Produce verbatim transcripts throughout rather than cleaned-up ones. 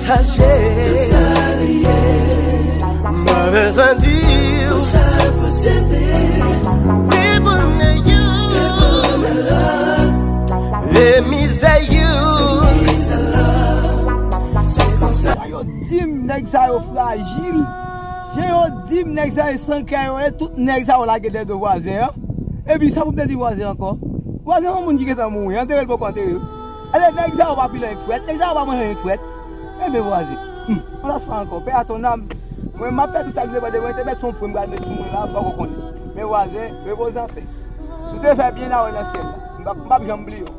Kache. Tout sa li ye. Mwen bezwen di w. Tout sa l posede. Wi, pou nou. Vye mizè yo. Jan yo di m nèg sa yo frajil. Jan yo di m nèg sa yo san kè yo ye, tout nèg sa yo lage dèyè do vwazen an. Epi sa pou m te di vwazen ankò? Vwazen an, yon moun ki gentan mouri, antere l poko antere l. Alè, nèg sa yo pa pile anyen k frèt, nèg sa yo pa manje anyen k frèt. Enben vwazen, hmm, yon lòt fwa ankò, paix à ton âme. Mwen, m ap fè tout sa k depann de mwen, te mèt se yon pwen m pral met sou mwen la, m poko konnen. Men vwazen, repoze an pè. Si w te fè byen, n a wè nan syèl la. M p ap, m p ap janm bliye w.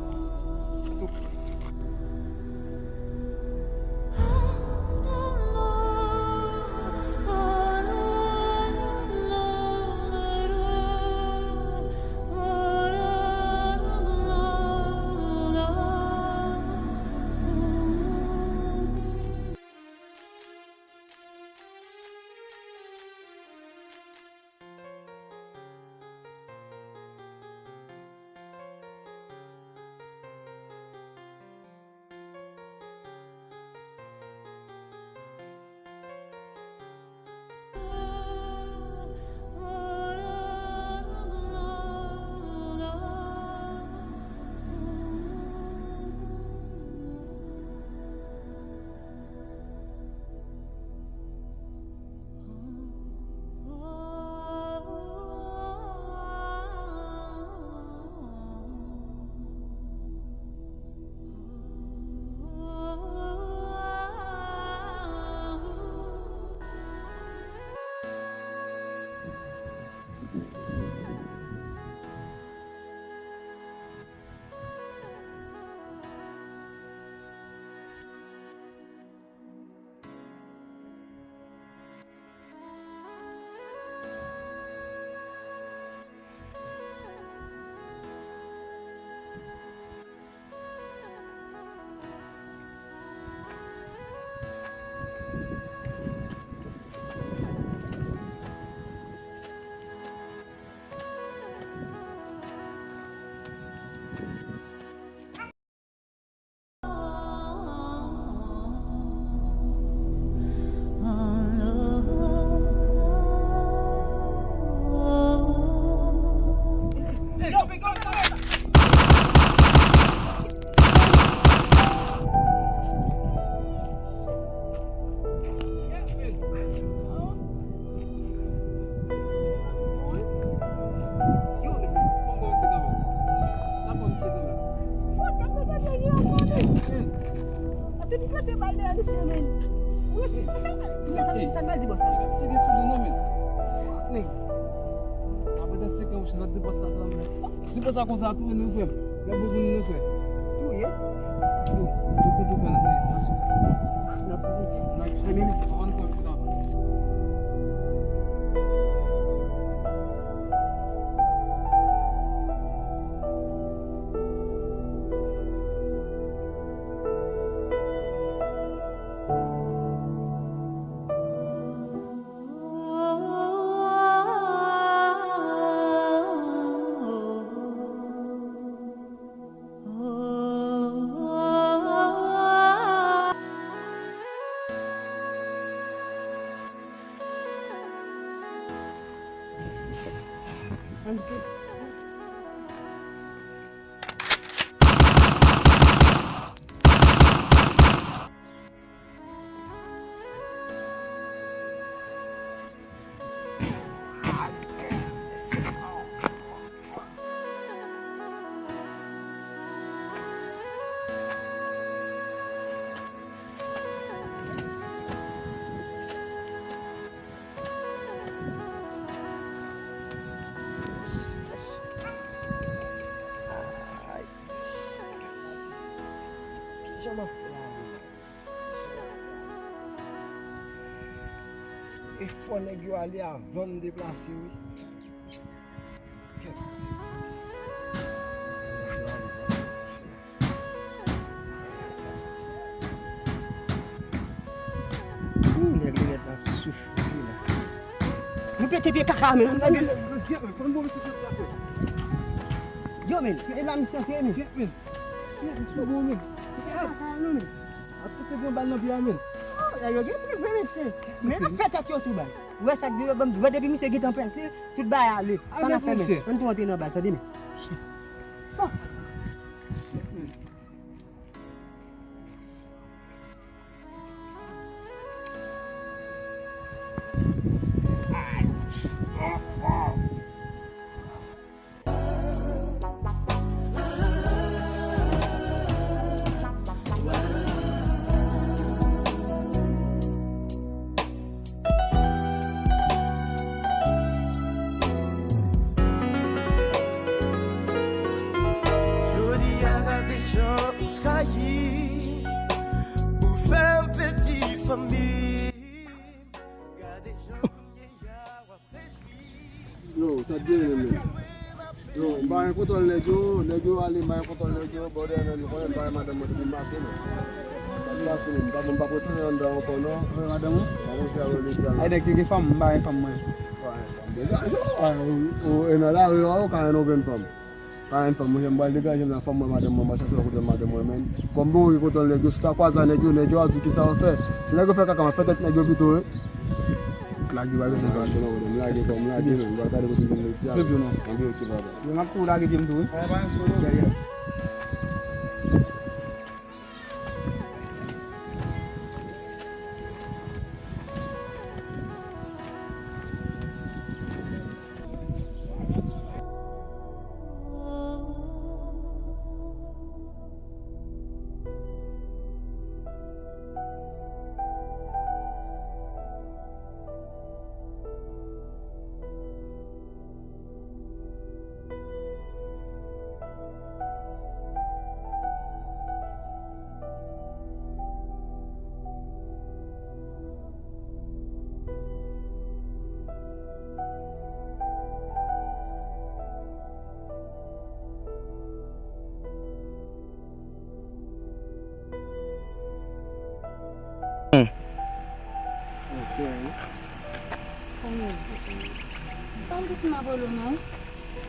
Yo, mesye, fò m wè misye kanmenm. N ap wè misye kanmenm. Fò w tande, tande, yo, tande. Atè, li plante bal dèyè misye, men. Wi, si, sa l pral di bòs la? Misye gen souli non, men. Fòk, men. Sa fè de senk an, ou chita di bòs la sa, men. Fòk. Si bòs la konsa tou, nou frè m. Gad bon pou nou, nou frè. Touye. Tou, tou kote w fè nan, nan, nan sou. N ap touye. N ap touye. Ann kòm sa. Ay. Kijan m ap fè ale la? E fò nèg yo ale avan m deplase, wi. Kèt. Ooh, nèg linèt la ap soufri la. Nou pete pye kaka, men. Yo, men, e la misye se, men. Kèt, men. Kèt, sou bon, men. Kèt. Ap pase gen bal nan pye a, men. Yo gen prive, mesye. Men yo fè tèt yo tou, baz. Ou wè sa k gen yo ban m, ou wè depi misye gentan prese, tout bagay ale. Sa n ap fè, men? Ann tou antre nan baz, tande, men. Jodi a gade jan ou trayi m, ou fè m pèdi fanmi m. Gade jan kounye a w ap rejwi m. Yo, sa t gen menm, men? Yo, m pa gen kontwòl nèg yo, nèg yo ale, m pa gen kontwòl nèg yo, bòdè, men nou konnen m pa wè madanm mwen depi maten, men. Sa k pase, men? M pa, m pa retounen anndan ankò, non. Ou wè madanm ou? M pa konn ki a wè legal. Ay, nèg ki gen fanm, m pa gen fanm, mwen. Pa gen fanm. Degaje w, a, ou, ou, e nan lari a, ou ka jwenn yon grenn fanm. Pa gen fanm, monchè, m pral degaje m nan fanm mwen, madanm mwen, m al chache lòt kote madanm mwen, men. Kòm bon, ou gen kontwòl nèg yo, si w ta kwaze a nèg yo, nèg yo ap di kisa w ap fè. Si nèg yo fè kaka, w ap fè tèt nèg yo pito, wi. Lage bagay nou pral. Lage kòm, lage, kòm, lage, men. M pral gade kote m vin mete a. Se byen, non. Anben, ok, baba. Yo, m ap tou lage pye m tou, wi. Baba, sou. Yeah, yeah.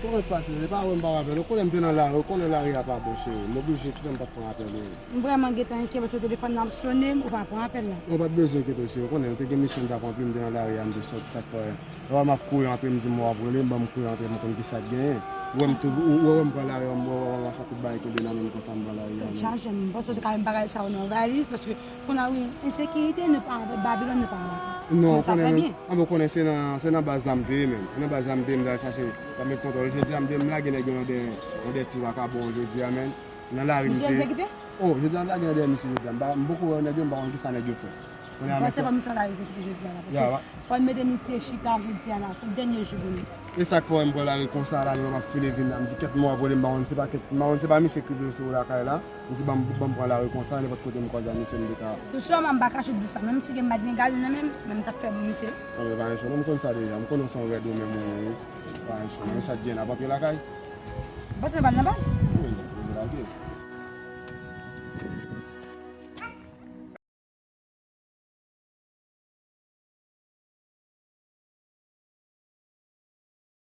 Kòman w pase? E pa wè m pa rapèl ou. Ou konnen m te nan lari, ou konnen lari a pa bon, cheri. M oblije kite m pa t pran apèl ou. M vrèman gentan enkyè paske telefòn nan ap sonnen, ou pa pran apèl la. Ou pa t bezwen enkyete w, cheri. Ou konnen, ou te gen misyon m t ap ranpli, m te nan lari a, m te sòti, sa k fè. Lè w wè m ap kouri antre, m di m w ap rele m, ban m kouri antre, m konn ki sa k genyen. Ou wè m tou, ou, ou wè m pran lari a, m wè, wè, wè, wè tout bagay kenbe nan men m konsa, m pran lari a. Tèt chaje m, m panse w te ka met bagay sa yo nan valiz, paske kounye a wi, ensekirite, nou pa avè Babilòn, nou pa avè. Non, ou konnen, men, anben, ou konnen se nan, se nan baz la m te ye, men. Se nan baz la m te ye, m t al chache, m t ap met kontwòl. Jodi a, m te, m lage nèg yo nan de, nan de ti vakabon, jodi a, men. Nan lari m te. Misye egzekite? Oh, jodi a m lage nan dèyè misye jodi a. M pa, m poko wè nèg yo, m pa konn kisa nèg yo fè. Kounye a, men se pa misye la egzekite jodi a la. Paske fò n mete misye chita jodi a la, se dènye jou pou nou. E sa k fè m pran lari konsa la, lè m ap file vin la, m di kèt mò ap rele m, m pa konn se pa kèt, m pa konn se pa misye k rive sou ou lakay la. M di ban m, ban m pran lari konsa, nenpòt kote m kwaze a misye m te ka. Sou sèlman m pa kache w di sa, menm si gen m pa t gen gaz nan men m, men m t ap fè pou misye. Anben, pa gen chòn, non, m konn sa deja, m konnen w se yon rèd ou menm ou ye. Pa gen chòn, men sa k gen, n ap antre lakay. Ou panse nou pral nan baz? Wi, m panse nou lage.